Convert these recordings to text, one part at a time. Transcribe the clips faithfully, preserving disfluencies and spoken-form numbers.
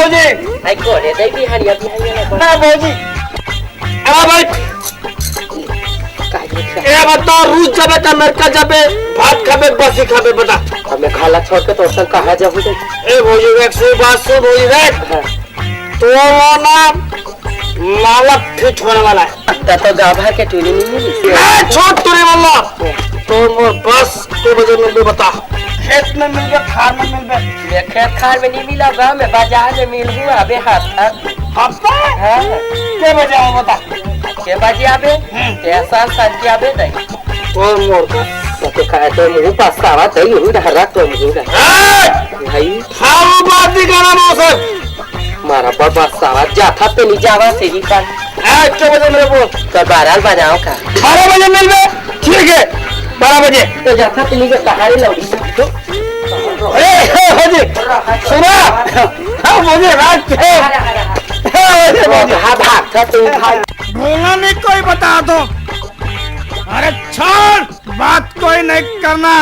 भौजी। आई कोने दे बिहानिया, बिहानिया ना बोल। ना भौजी। अरे भाई। काहे नहीं ए बता, रूस जाबे का अमेरिका जाबे, भात खाबे, बसी खाबे, बता। अब मैं खाला छोड़ के तोर संग कहाँ जाहूँ रे? ए भौजी, देख, सुन बात सुन भौजी, देख। हाँ। तो वो ना मामला फिट होने वाला है। त तो गाँव भर के टूरी नहीं मिली। ए, छोड़ टूरी वाला। तो मोर बस के बजे मिलबे बता। खेत में मिलबे, खार में मिलबे। मैं खेत खार में नहीं मिला, गाँव में बाजार में मिलहूँ, अबे हाथ हाथ। हफ्ता? हाँ। के बजे आओ बता। के बजे आबे? हम्म। के साथ साथ के आबे नहीं। तो मोर बस। तो का, तो मुँह पछतावा तई, यही डहरा तो मुँह डहरा। ए! भाई। फालतू बात नहीं करना मौसम। मारा बाबा साला जाथा ते नहीं जावा से ही पर। ए, के बजे मेरे को? तो बारह बजाओ का? बारह बजे मिलबे। ठीक है, बारह बजे। तो जाथा ते नहीं के कहारे लौड़ी। ए, ए, भौजी, सुना? हाँ, भौजी, रात के। ए, भौजी, भौजी। हाँ, भाग था तू, भाग। बोला नहीं कोई बता दो। अरे छोड़, बात कोई नहीं करना।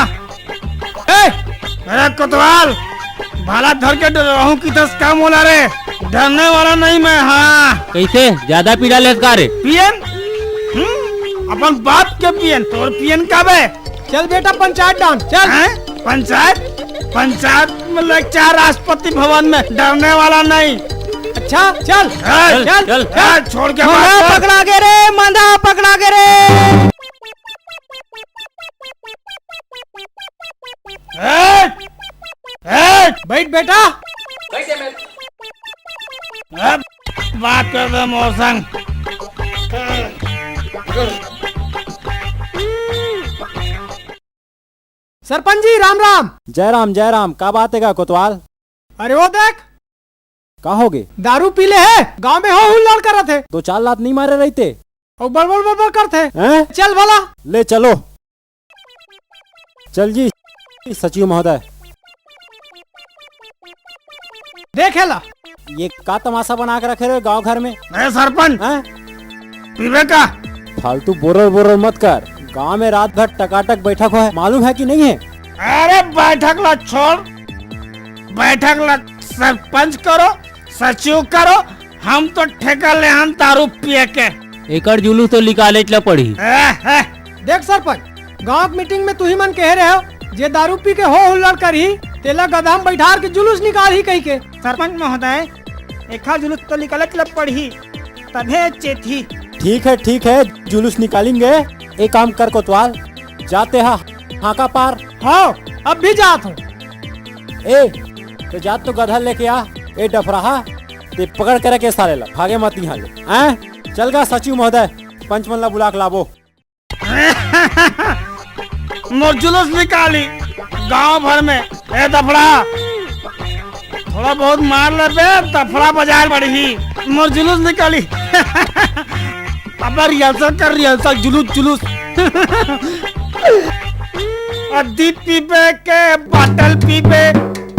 ए, अरे कोतवाल, भाला धर के डराहूं किथस का मोला रे? डरने वाला नहीं मैं, हाँ। कैसे? ज्यादा पीला लेस का रे? पीएन? हम्म, अपन बाप के पीएन, तोर पीएन का बे? चल बेटा, पंचायत डाल, चल। हैं? पंचायत? पंचायत में ले, चार राष्ट्रपति भवन में, डरने वाला नहीं। अच्छा, चल, चल, चल, चल, चल। चल, छोड़ के मार, मार। पकड़ा गे रे, मांदा पकड़ा गे रे। ए! ए! बैठ बेटा। अब बात कर दे मोर संग। सरपंच जी, राम राम। जय राम, जय राम। का बात है गा कोतवाल? अरे वो देख। का होगे? दारू पी ले हे, गांव में हो हुल्लड़ करत हे। दो चार लात नहीं मारे रहिते। अउ बड़बड़ बड़बड़ करत हे। हैं? चल भला। ले चलो। चल जी, सचिव महोदय। देखे ला। ये का तमाशा बना के रखे रहे गांव घर में? ए सरपंच, हैं? पीबे का? फालतू बोरर बोरर मत कर। गांव में रात भर टकाटक बैठक होय, मालूम है कि नहीं है? अरे बैठक ला छोड़, बैठक ला सरपंच करो, सचिव करो, हम तो ठेका ले हन दारू पिए के। एकर जुलूस तो निकालेच ला पड़ही। ए, ए। देख सरपंच, गांव के मीटिंग में तुही मन कहे रहे हो, जे दारू पी के हो हुल्लड़ करही, तेला गधा में बैठार के जुलूस निकालही कही के। सरपंच महोदय, एखर जुलूस तो निकालेच ला पड़ही, तभे चेतही। ठीक है, ठीक है, जुलूस निकालेंगे। एक काम कर कोतवाल, जाते हा हाका पार। हाँ, अब भी जात हूँ। ए, तो जा तो गधा लेके आ। ए डफराहा, ते पकड़ के रखे साले ला, भागे मत यहाँ ले। हैं? चल गा सचिव महोदय, पंच मन ला बुला के लाबो। मोर जुलूस निकाली गांव भर में। ए दफड़ा, थोड़ा बहुत मार ले बे, दफड़ा बजाए पड़ही। मोर जुलूस निकाली। अब रिहर्सल कर, रिहर्सल, जुलूस, जुलूस। अद्धी पीबे के बाटल पीबे,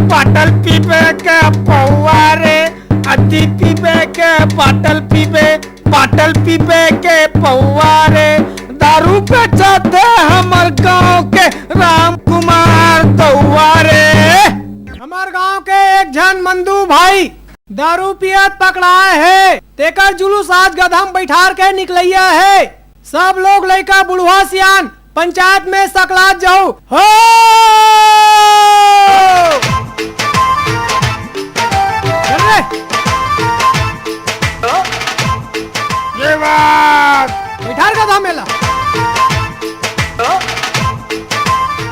बाटल पीबे के पौवा रे, अद्धी पीबे के बाटल पीबे, बाटल पीबे के पौवा रे, दारू बेचत हे हमर गांव के राम कुमार दउवा रे। हमर गांव के एक झन मंदू भाई दारू पियत पकड़ाए हे, तेकर जुलूस आज गधा म बइठार के निकलइया हे। सब लोग लइका बुढ़वा सियान पंचायत में सकलात जाहू। हो! चल रे। ये बात। बइठार गधा मेला।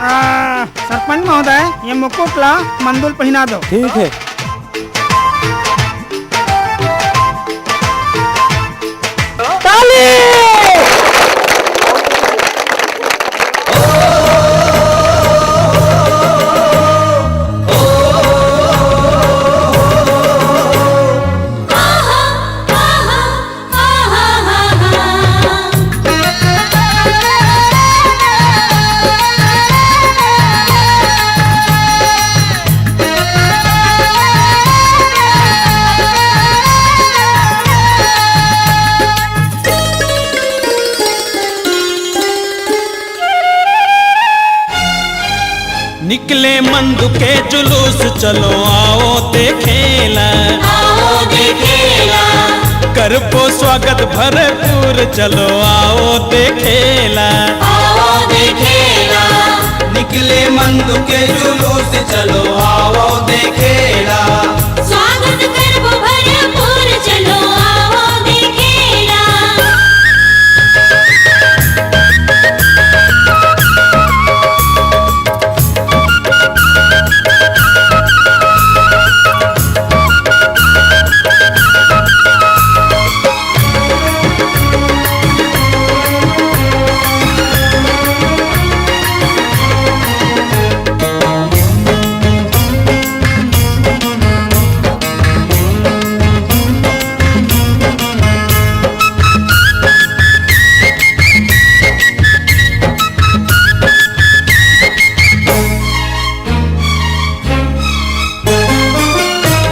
आ, सरपंच महोदय, ये मुकुट ला मंदू ल पहिना दो। ठीक है। ताली। मंदू के जुलूस, चलो आओ देखेला। आओ देखेला। करबो स्वागत भरपूर, चलो आओ देखेला। आओ देखेला। निकले मंदू के जुलूस, चलो आओ देखेला। स्वागत करबो भरपूर, चलो आओ देखेला।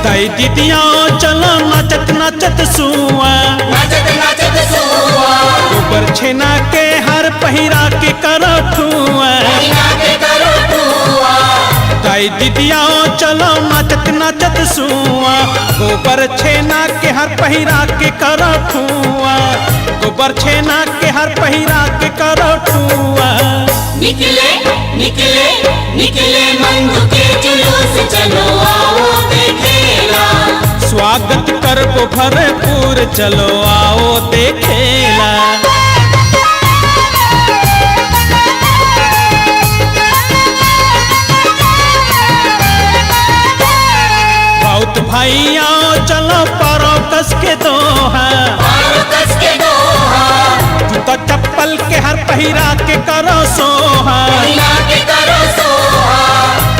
दाई दीदिया, चलो नाचत नाचत सुआ। नाचत नाचत सुआ। गोबर छेना के हार पहिरा के करो ठुआ। पहिरा के करो ठुआ। दाई दीदिया, चलो नाचत नाचत सुआ। गोबर छेना के हार पहिरा के करो ठुआ। गोबर छेना के हार पहिरा के करो ठुआ। निकले, निकले, निकले मंदू के जुलूस, चलो आओ देखेला। स्वागत करबो भरपूर, चलो आओ देखेला। राउत भाई आओ, चलो पारो कस के दोहा। पारो कस के दोहा। जूता चप्पल के हार पहिरा के करो सोहा। पहिरा के करो सोहा।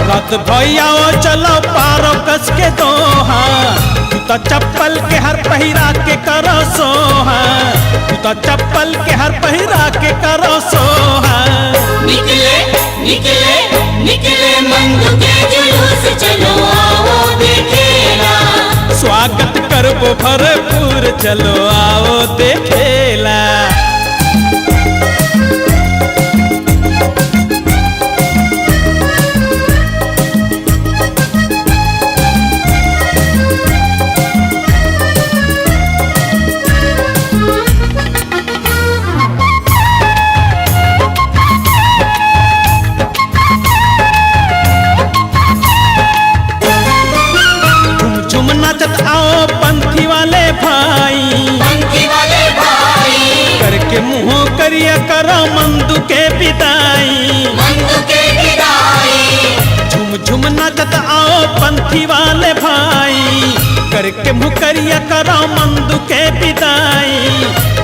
राउत भाई आओ, चलो पारो कस के दोहा। जूता चप्पल के हार पहिरा के करो सोहा। जूता चप्पल के हार पहिरा के करो सोहा। निकले, निकले, निकले मंदू के जुलूस, चलो आओ देखेला। स्वागत करबो भरपूर, चलो आओ देखेला। झुम झुम नाचत आओ पंथी वाले भाई। पंथी वाले भाई। करके मुंह करिया करो मंदू के विदाई। मंदू के विदाई। झुम झुम नाचत आओ पंथी वाले भाई। करके मुंह करिया करो मंदू के विदाई।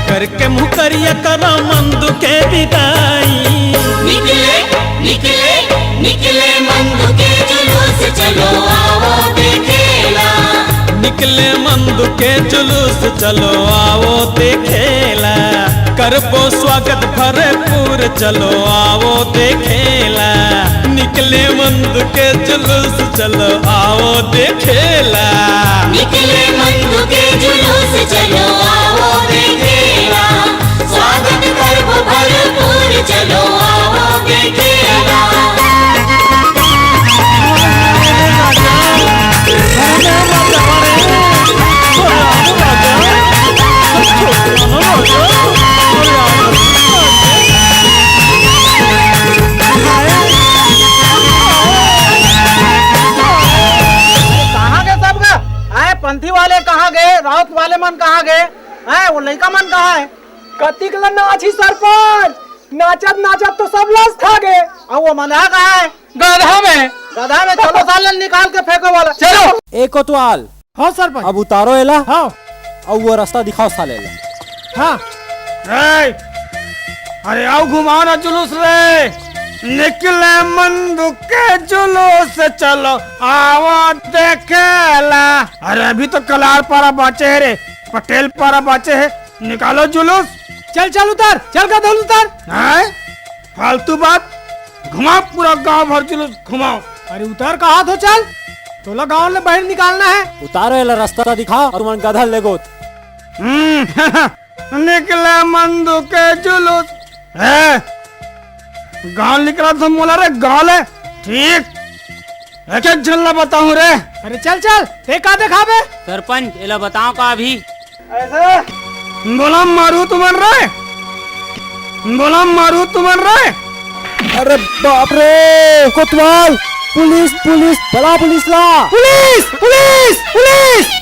करके मुंह करिया करो मंदू के विदाई। निकले, निकले, निकले मंदू के जुलूस, चलो आओ देखेला। निकले मंदू के जुलूस, चलो आओ देखेला। करबो स्वागत भरपूर, चलो आओ देखेला। निकले मंदू के जुलूस, चलो आओ देखेला। निकले मंदू के जुलूस, चलो आओ देखेला। स्वागत करबो भरपूर, चलो आओ देखेला। कहाँ गे सब गा? आए, पंथी वाले कहाँ गे? राउत वाले मन कहाँ गे? आए, वो लइका मन कहाँ हे? कतिक ल नाचही सरपंच, नाचत नाचत तो सब लस खा गे। अउ वो मन ह कहाँ हे? गधा में। गधा में, चलो साले निकाल के फेंको वाला। चलो। ए कोतवाल, हाँ सरपंच। अब उतारो एला। हाँ। अउ वो रस्ता दिखाओ साले ला। हाँ। ए, अरे आओ घुमाओ ना जुलूस रे। निकले मंदू के जुलूस, चलो आओ देखेला। अरे अभी तो कलार पारा बाचे हे रे, पटेल पारा बाचे हे, निकालो जुलूस। चल चल उतर, चल गधल उतर। हैं? फालतू बात, घुमाओ पूरा गांव भर जुलूस घुमाओ। अरे उतर कहा तो चल, तोला गांव ले बाहर निकालना है। उतारो एला रस्ता दिखाओ अउ मन गधल ले गोत। हम्म, निकले मंदू के जुलूस। ए, गांव निकला तो मोला रे गांव ले, ठीक? एक एक झन ला बताहूं रे। अरे चल चल, ए का देखाबे? सरपंच, एला बताओ का अभी? ऐसे बोला मारू तुमन रे, बोला मारू तुमन रे। अरे बाप रे, कोतवाल, पुलिस, पुलिस, बला पुलिस ला। Police, police, police.